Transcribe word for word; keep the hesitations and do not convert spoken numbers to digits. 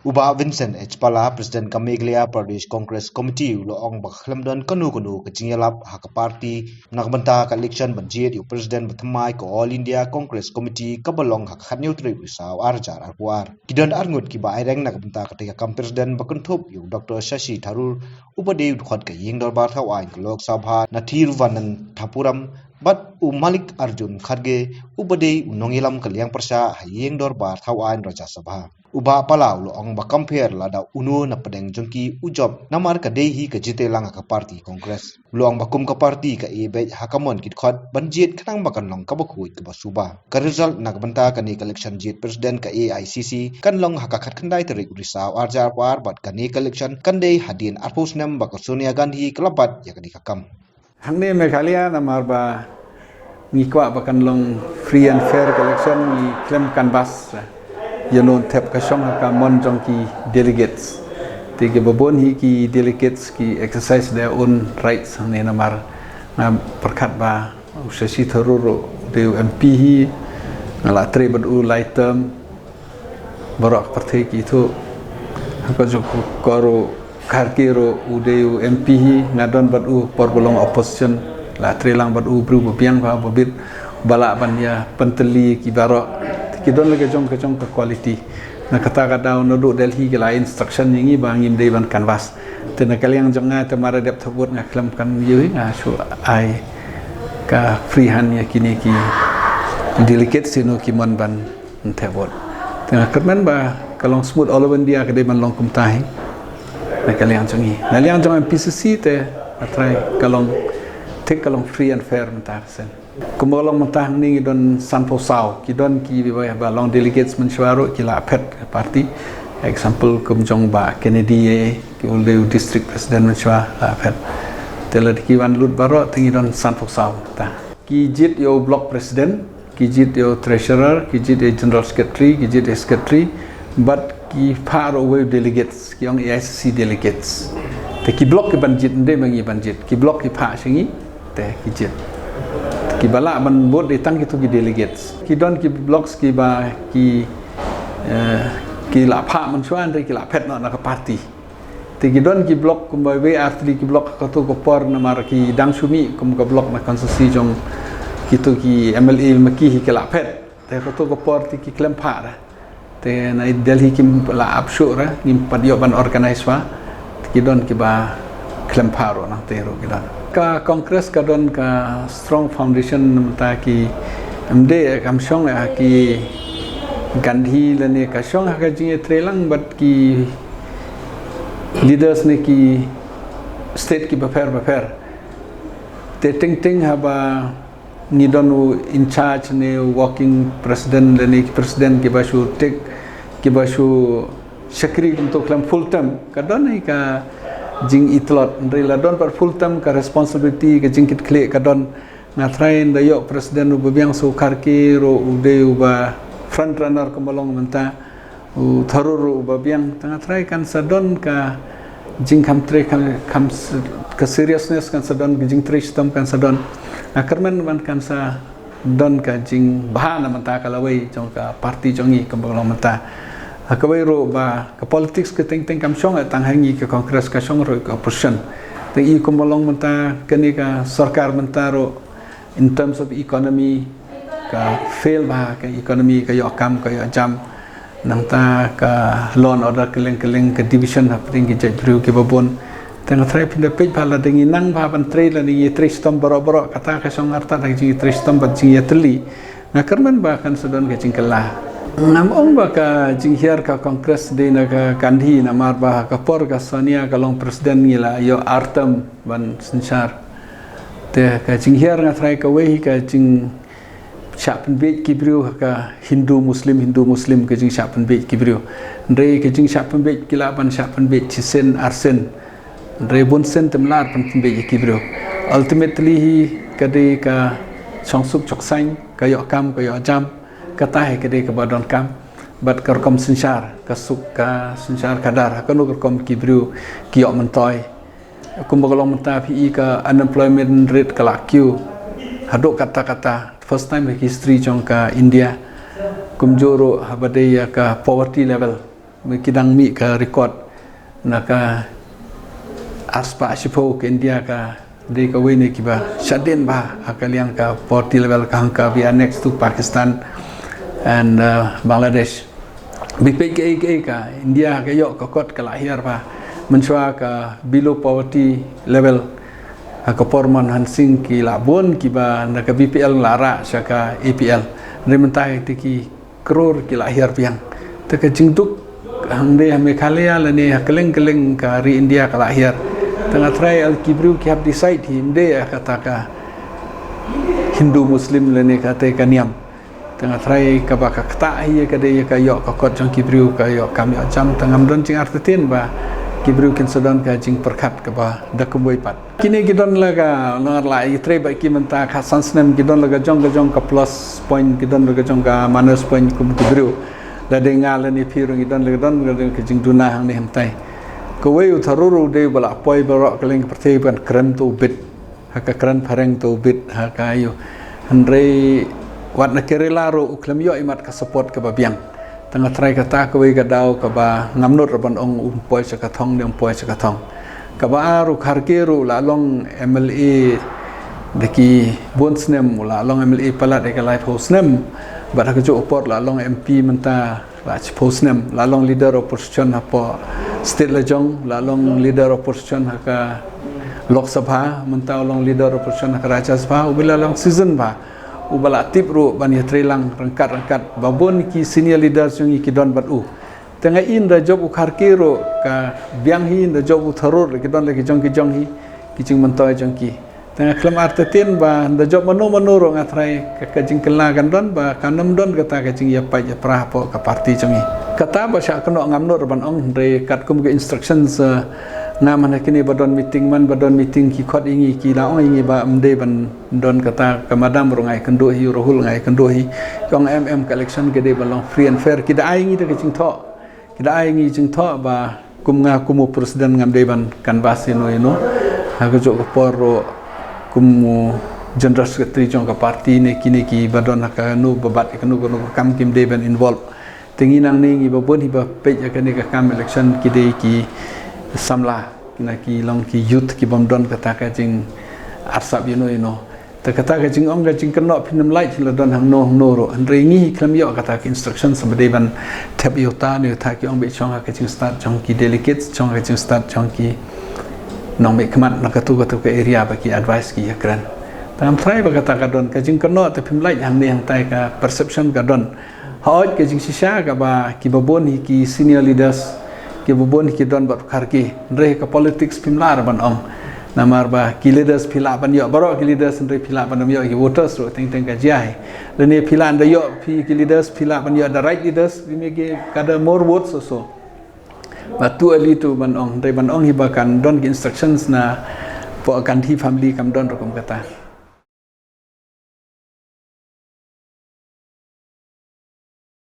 U Bah Vincent H Pala, President ka Meghalaya Pradesh Congress Committee, u la ong ba khlem don kano kano ka jingïalap ha ka party na ka bynta ka election ban jied ïa u President ba thymmai ka All India Congress Committee kaba long ha ka khatñiew tarik u Risaw ar hajar arphew ar. Ki don arngut kiba aireng na ka bynta katei ka kam President ba kynthup ïa u Doctor Shashi Tharoor uba dei u dkhot ka Ïing Dorbar Thaw Aiñ ka Lok Sabha na Thiruvananthapuram bad u Mallikarjun Kharge uba dei u nongïalam ka liang pyrshah ha Ïing Dorbar Thaw Aiñ Rajya Sabha. U Bah Pala u la ong ba kam pher lada uno na pdeng jong ki u jop namar ka dei hi ka jingtreilang ha ka party Congress. U la ong ba kum ka party ka ïeit beit ha ka mon ki dkhot ban jied khnang ba kan long kaba khuid kaba suba. Ka result na ka bynta kane ka election jied President ka A I C C kan long ha ka khatkhyndai tarik u Risaw ar hajar arphew ar bad kane ka election kan dei hadien arphew snem ba ka Sonia Gandhi ka la bat ïa kane ka kam. Hangne Meghalaya namar ba ngi kwah ba kan long free and fair ka election, ngi khlem canvass ïa u nongthep ka shong ha ka mon jong ki delegates. Te kiba bun hi ki delegates ki exercise their own rights hangne namar nga pyrkhat ba u Shashi Tharoor u dei u M P hi, nga la trei bad u lai term, baroh ka pyrthei ki ithuh. Ha ka jong u Kharge ruh u dei u M P hi, nga don bad u por ba long opposition, la trei lang bad u, briew ba biang ba, ba bit, ba lah ban ïa pyntylli ki baroh. Ki don la ka jong ka jong ka quality. Na kata ka daw naduh Delhi ki la instruction ïa ngi ba ngim dei ban canvass. Te na ka liang jong nga te mar dep thep vote nga khlem kan ïohi, nga shu ai ka free hand ïa kine ki delegates ïa no ki mon ban thep vote. Te nga kyrmen ba ka long smooth all over India ka dei ban long kumta hi. Na ka liang jong ngi. Na liang jong M P C C te nga trai ka long thik, ka long free and fair mynta ka sien. Kumba ka long mynta hangne ngi don sanphew saw, ki don kiba long delegates mynshuwa ruh ki la phet ka party. Example kum jong Bah Kennedy, ki u dei u district president mynshuwa la phet. Te lada ki wan lut baroh te ngi don sanphew saw mynta. Ki jied ïa u block president, ki jied ïa u treasurer, ki jied ïa u general secretary, ki jied ïa u secretary, bad ki phah ruh uwei u delegates, ki ong A I C C delegates. Te ki block ki ban jied, ym dei ma ngi ban jied. Ki block ki phah sha ngi, te ki jied. Kiba lah ban vote dei tang kito ki delegates. Ki don ki blocks kiba ki, eh, ki la phah mynshuwa hynrei ki la phet noh na ka party. Te ki don ki block kumba wei ar tylli ki block ha kato ka por namar ki dang shu mih kum ka block na constituency jong kito ki M L A ma ki hi ki la phet. Te kato ka por te ki khlem phah ra. Te na Delhi kim la ap shuh ra, ngim pat ïoh ban organize wa. Te ki don kiba khlem phah ruh, nangtei ruh ki don. Ka Congress ka don ka strong foundation, namar ta ki, ym dei kam shong ha ki Gandhi lane ka shong ha ka jingïatreilang bad ki leaders ne ki state kiba pher ba pher. Te teng teng haba ngi don u in charge ne u working president lane ki president kiba shu tek, kiba shu shakri kumto khlem full term, ka don hi ka jingitlot, hynrei la don pat full term ka responsibility, ka jingkitkhlieh ka don. Nga trai ynda ïoh president uba biang, sa u Kharge ruh u dei uba front runner kumba long mynta, u Tharoor ruh uba biang, te nga trai kan sa don ka jingkham trei, kham, kham s-, ka seriousness kan sa don, ka jingtrei shitom kan sa don. Nga kyrmen ban kan sa don ka jingbha na mynta ka lawei jong ka party jong ngi kumba long mynta. Ha kawei ruh ba ka politics ka teng teng kam shong tang ha ngi ka Congress, ka shong ruh ka opposition. Te i kumba long mynta kane ka sorkar mynta ruh, in terms of economy, ka fail bha ka economy, ka ïoh kam, ka ïoh jam. Nangta ka law and order kylleng kylleng, ka division hapdeng ki jaitbynriew kiba bun. Te nga trai phin da peit bha, lada ngi nang bha ban trei, lada ngi trei shitom baroh baroh, kata ka shong artat ha ka jingtrei shitom bad jingïatylli. Nga kyrmen ba kan sa don ka jingkylla. Ngam ong ba ka jinghiar ka Congress dei na ka Gandhi, namar ba ka por ka Sonia ka long president ngi la ïoh ar term ban synshar. Te ka jinghiar nga trai kawei hi ka jingshah pynbieit ki briew ha ka Hindu Muslim, Hindu Muslim, ka jingshah pynbieit ki briew. Hynrei ka jingshah pynbieit ki lah ban shah pynbieit shisien arsien. Hynrei bunsien te ym lah ban pynbieit ïa ki briew. Ultimately hi ka dei ka shongsuk shongsaiñ, ka ïoh kam, ka ïoh jam, kata hi ka dei kaba donkam. Bad ka rukom synshar, ka suk ka synshar khadar ha kano ka rukom ki briew ki ïoh myntoi. Kumba ka long mynta phi i ka unemployment rate ka la kiew haduh katta katta, first time ha history jong ka India. Kumjuh ruh haba dei ïa ka poverty level, Me ki dang mih ka record na ka arspah shiphew ka India ka dei kawei na kiba shadien bha ha ka liang ka poverty level ka hangka we are next to Pakistan and uh, Bangladesh. Bipek ka ei ka ei ka India ka ïoh ka kot ka la hiar bha. Mynshwa ka below poverty level ha ka por Manmohan Singh ki la bun kiba na ka B P L la rah sha ka A P L. Ri mynta te ki kror ki la hiar biang. Te ka jingduk hangdei ha Meghalaya lane ha kylleng kylleng ka ri India ka la hiar. Te nga trai al ki briew ki hap decide hi ym dei ha kata ka Hindu Muslim lane kata ka niam. Te nga trai kaba ka ktah hi ka dei ka ïoh ka kot jong ki briew ka ïoh kam ïoh jam te ngam don jingartatien ba ki briew kin sa don ka jingpyrkhat kaba da kumwei pat. Kine ki don la ka ngar la i trei ba ki mynta ka san snem ki don la ka jong ka jong ka plus point ki don la ka jong ka minus point kum ki briew. La dei nga lane phi ruh ngi don la ka don ka jong ka jingduna hangne hangtai. Kawei u tharur u dei ba la poi baroh ka leng ka pyrthei ban kren to u bit. Ha ka kren phareng to u bit ha ka ayu. Hynrei wat na Kerala ruh u khlem ïoh imat ka support kaba biang. Te nga trai kata kawei ka daw kaba ngam nud ra ban ong um poi sha ka thong ne um poi sha ka thong. Kaba ar u Kharge ruh la long M L A da ki bun snem u la long M L A palat da ka laiphew snem. Bad ha ka juh u por la long M P mynta la shiphew snem la long leader opposition hapoh state la jong la long leader opposition ha ka Lok Sabha mynta u long leader opposition ha ka Rajya Sabha u ba la long season bha. U ba la tip ruh ban ïatrei lang ryngkat ryngkat ba bun ki senior leaders jong ngi ki don bad u. Te nga in da jop u Kharge ruh ka biang hi da jop u tharur ki don la ki jong ki jong hi ki jingmyntoi jong ki. Te nga khlem artatien ba da jop mano mano ruh nga trai ka, ka jingkylla kan don ba kan ym don kata ka jingïapait ïapra hapoh ka party jong ngi. Kata ba shah kynnoh ngam nud ra ban ong hynrei katkum ka instructions, eh, nga man ha kine ba don meeting man ba don meeting ki khot ïa ngi ki la ong ïa ngi ba ym dei ban don kata ka madam ruh nga ïakynduh hi u Rahul nga ïakynduh hi. Ki ong em em ka election ka dei ban long free and fair ki da ai ngi da ka jingthoh. Ki da ai ngi jingthoh ba kum nga kum u president ngam dei ban canvass ïano ïano. Ha ka juh ka por ruh kum u general secretary jong ka party ne kine ki ba don ha kano ba bat kano kano ka kam kim dei ban involve. Te ngi nangne ngi ba bun hi ba peit ïa kane ka kam election ki dei ki samla na ki long ki youth ki bym don kata ka jingarsap ïano ïano. Te kata ka jingong ka jingkynnoh phin ym lait la don hangno hangno ruh hynrei ngi hi khlem ïoh kata ka instruction sa ba dei ban thep ïa uta ne uta ki ong ba i shong ha ka jingstad jong ki delegates shong ha ka jingstad jong ki nongmihkhmat na katu katu ka area ba ki advice ki ïakren. Te ngam trai ba kata ka don ka jingkynnoh te phim lait hangne hangtai ka perception ka don. Hooid ka jingshisha kaba ki ba bun hi ki senior leaders ki ba bun hi ki don bad u Kharge hynrei ka politics phim lah ra ban ong. Namar ba ki leaders phi lah ban ïoh baroh ki leaders hynrei phi lah ban ym ïoh ki voters ruh teng teng ka jia hi. Lane phi lah da ïoh phi ki leaders phi lah ban ïoh the right leaders we may get ka da more votes also. Ba too early to ban ong hynrei ban ong hi ba kan don ki instructions na poh Gandhi family kam don rukom kata.